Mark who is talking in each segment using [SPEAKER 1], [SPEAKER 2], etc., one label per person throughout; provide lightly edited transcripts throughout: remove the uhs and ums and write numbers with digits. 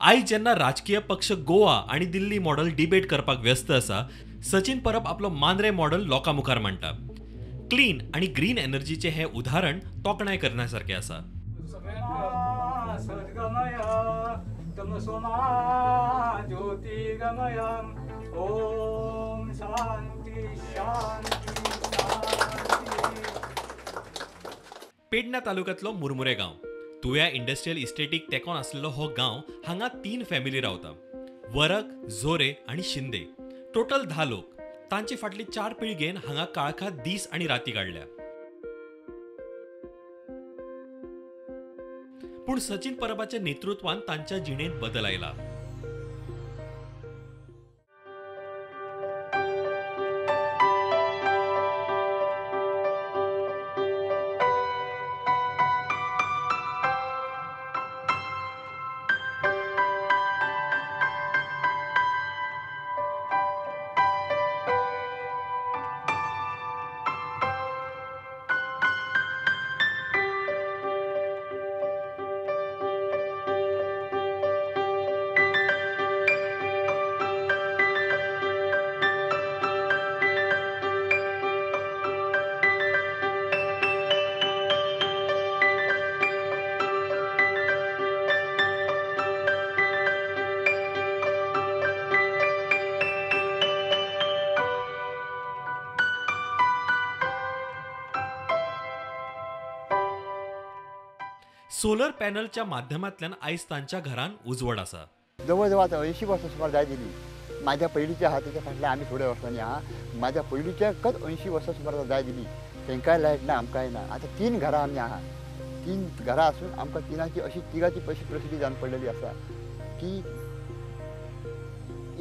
[SPEAKER 1] आयज जेन्ना राजकीय पक्ष गोवा आनी दिल्ली मॉडल डिबेट करपाक व्यस्त आसा, सचिन परब आपलो मांद्रे मॉडल लोकां मुखार मांडटा. क्लीन आनी ग्रीन एनर्जीचें हें उदाहरण तोखणाय करण्यासारखें आसा. पेडण्या तालुक्यांतलो मुरमुरे गांव, तुव्या इंडस्ट्रियल इस्टेटीक तेंकोन आसलेलो हो गांव. हांगा 3 फॅमिली रावता, वरक, झोरे आनी शिंदे. टोटल 10 लोक. तांचे फाटली 4 पिळगेन हांगा काळखात दीस आनी राती काडल्या. पूण सचिन परबाच्या नेतृत्वान तांच्या जिणेंत बदल आयला. सोलर पॅनलच्या माध्यमांतल्यान आयज तांच्या घरान उजवड आसा.
[SPEAKER 2] जवळ जवळ आतां 80 वर्सां सुमार जाय दिली. म्हाज्या पयलींच्या आहा तेच्या फाटल्यान आमी थोड्या वर्सांनी आहा. म्हाज्या पयलींच्याकच 80 वर्सां सुमार जाय दिली. तांकांय लायट ना, आमकांय ना. आतां 3 घरां आमी आहा. 3 घरां आसून आमकां तिनाची अशी तिगाची अशी परिस्थिती जावन पडलेली आसा की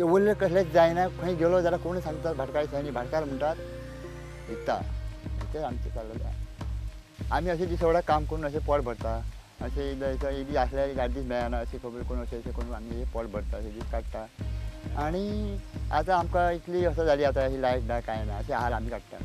[SPEAKER 2] वयलें कसलेंच जायना. खंय गेलो जाल्यार कोण सांगतात भाटकार सांगली, भाटकार म्हणटात दिता. तें आमचें चाललेलें आहा. आमी अशें दिसवडा काम करून अशें पोट भरता. अशें एक दीस आसल्यार 8 दीस मेळना अशें खबर करून अशें अशें करून आमी पोट भरता, अशें दीस काडटा. आनी आतां आमकां इतली वर्सां जाली आतां अशी लायट ना कांय ना, अशें हाल आमी काडटा.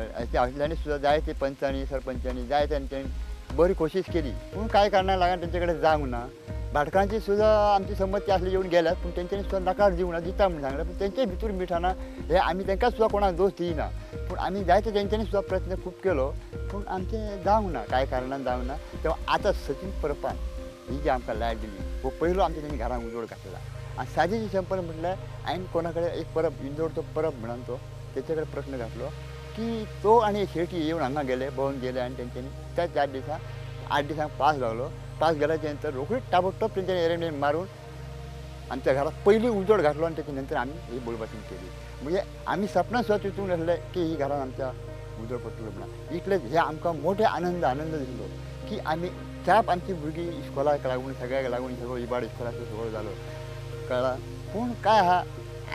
[SPEAKER 2] अशें असल्यांनी सुद्दां जायते पंचांनी सरपंचांनी जाय तेंच्यांनी बरी कोशिश केली, पूण कांय कारणाक लागून तेंचे कडेन जावंक ना. भाटकारांची सुद्दां आमची संमती आसली येवन गेल्यात, पूण तेंच्यांनी सुद्दां नकार दिवंक ना, दिता म्हूण सांगलें, पूण तेंचे भितर मिठाना हे आमी तांकां सुद्दां कोणाक दोश दिना. पूण आमी जायते तेंच्यांनी सुद्दां प्रयत्न खूब केलो, पूण आमचें जावंक ना, कांय कारणान जावंक ना. तेव्हा आतां सचिन परबान ही जी आमकां लायट दिली हो पयलो आमच्या तेणी घरांक उजोड घातला. आनी सादें सिंपल म्हटल्यार हांवें कोणा कडेन एक परब इंदोरचो परब म्हणून तो तेचे कडेन प्रश्न घातलो की तो आनी शेटी येवन हांगा गेले, भोंवन गेले आनी तेंच्यांनी त्या 4 दिसां 8 दिसांक पास लागलो. पास गेल्याच्या नंतर रोखडीच ताबडतोब तेंच्यांनी एरेंजमेंट मारून आमच्या घरात पयलीं उजोड घातलो आनी तेच्या नंतर आमी ही बोलबातीन केली. म्हणजे आमी सपनां सुद्दां चिंतूंक नासलें की ही घरान आमच्या उजोड पडटलो म्हणून. इतलेंच हे आमकां मोठे आनंद आनंद दिसलो की आमी त्याप आमची भुरगीं इस्कोलाक लागून सगळ्याक लागून सगळो इबाड इस्कोलाचो सगळो जालो कळ्ळा. पूण काय आहा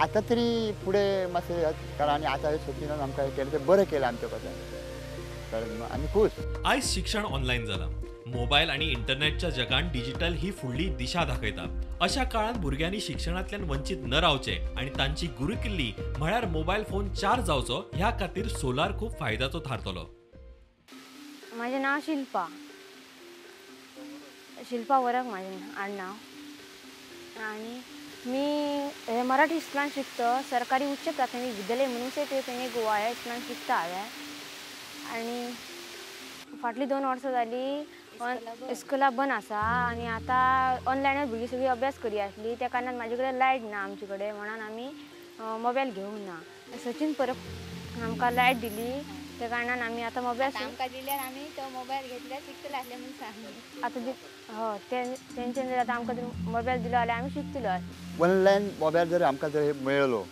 [SPEAKER 2] आतां तरी फुडें मातशें कारण आनी आतां सचिनान आमकां हें केलें तें बरें केलें आमच्या खातीर, कळ्ळें आमी खूश.
[SPEAKER 1] आयज शिक्षण ऑनलायन जालां. मोबायल आनी इंटरनेटच्या जगान डिजिटल ही फुडली दिशा दाखयता. अशा काळांत भुरग्यांनी शिक्षणांतल्यान वंचीत न रावचें आनी तांची गुरुकिल्ली म्हळ्यार मोबायल फोन चार्ज जावचो ह्या खातीर सोलार खूब फायद्याचो थारतलो.
[SPEAKER 3] म्हाजें नांव शिल्पा, शिल्पा वरक म्हाजें आडनांव. आनी मी हे मराठी स्कुलान शिकता, सरकारी उच्च प्राथमीक विद्यालय म्हणून पेणे गोवा ह्या स्कुलान शिकता हांवें. आनी फाटलीं 2 वर्सां जालीं इस्कुलां बंद आसा आनी आतां ऑनलायनूच भुरगीं सगळीं अभ्यास करी आसली. त्या कारणान म्हाजे कडेन लायट ना आमचे कडेन, म्हणून आमी मोबायल घेवंक ना. सचिन परब आमकां लायट दिली त्या कारणान आमी आतां मोबायल
[SPEAKER 4] आमकां दिल्यार आमी तो मोबायल घेतल्यार शिकतले आसले म्हूण सांग.
[SPEAKER 3] आतां हय तेंच्यानी जर आतां आमकां मोबायल दिलो जाल्यार आमी शिकतलो.
[SPEAKER 2] ऑनलायन मोबायल जर आमकां जर मेळ्ळो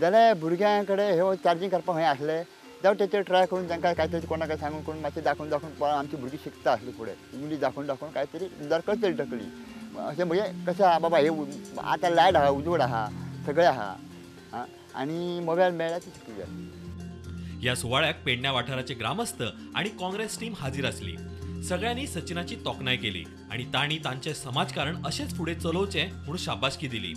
[SPEAKER 2] जाल्यार भुरग्यां कडेन हे चार्जींग करपाक खंय आसलें जावं तेचेर ट्राय करून तांकां कांय तरी कोणाक सांगून करून मातशें दाखोवन दाखोवन पळोवन आमची भुरगीं शिकता आसली फुडें इंग्लीश दाखोवन दाखोवन कांय तरी सुदार करतली तकली. अशें म्हणजे कशें आहा बाबा हे आतां लायट आहा, उजवाड आहा, सगळें आहा आनी मोबायल मेळ्ळ्यार ती शिकली जाय.
[SPEAKER 1] ह्या सुवाळ्याक पेडण्या वाठाराचे ग्रामस्थ आनी काँग्रेस टीम हाजीर आसली. सगळ्यांनी सचिनाची तोखणाय केली आनी तांणी तांचें समाजकारण अशेंच फुडें चलोवचें म्हूण शाबासकी दिली.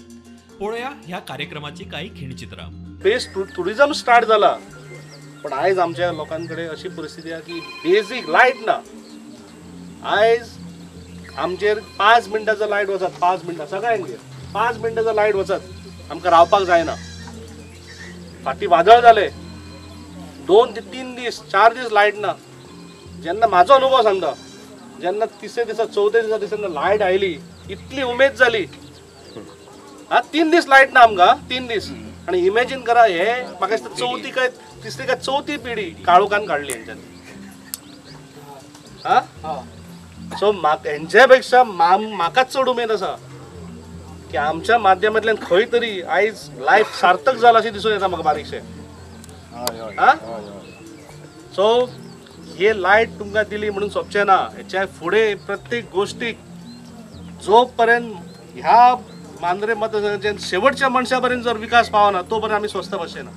[SPEAKER 1] पळोवया ह्या कार्यक्रमाची काही खिणचित्रां.
[SPEAKER 5] बेस्ट टुरिझम स्टार्ट जाला, पण आयज आमच्या लोकांकडे अशी परिस्थिती आहे की बेसिक लायट ना. आयज आमचेर 5 मिनटां जर लायट वचत, 5 मिनटां सगळ्यांगेर 5 मिनटां जर लायट वचत आमकां रावपाक जायना. फाटीं वादळ जालें, 2 ते 3 दीस 4 दीस लायट ना. जेन्ना म्हाजो अनुभव सांगता, जेन्ना तिसऱ्या दिसा चवथ्या दिसा दिसा लायट आयली इतली उमेद जाली. हा 3 दीस लायट ना आमकां, 3 दीस. आनी इमेजीन करा, हे म्हाका दिसता चवथी काय तिसरी काय चवथी पिढी काळोखान काडली हेंच्यांनी. हा सो हेंच्या पेक्षा म्हाकाच चड उमेद आसा की आमच्या माध्यमांतल्यान खंय तरी आयज लायफ सार्थक जाला अशें दिसून येता म्हाका बारीकशें. हा सो हे लायट तुमकां दिली म्हणून सोंपचें ना, हेच्या फुडें प्रत्येक गोष्टीक जो पर्यंत ह्या मांद्रे मतदारसंघाच्या शेवटच्या मनशा पर्यंत जर विकास पावना तो पर्यंत आमी स्वस्थ बसचे ना.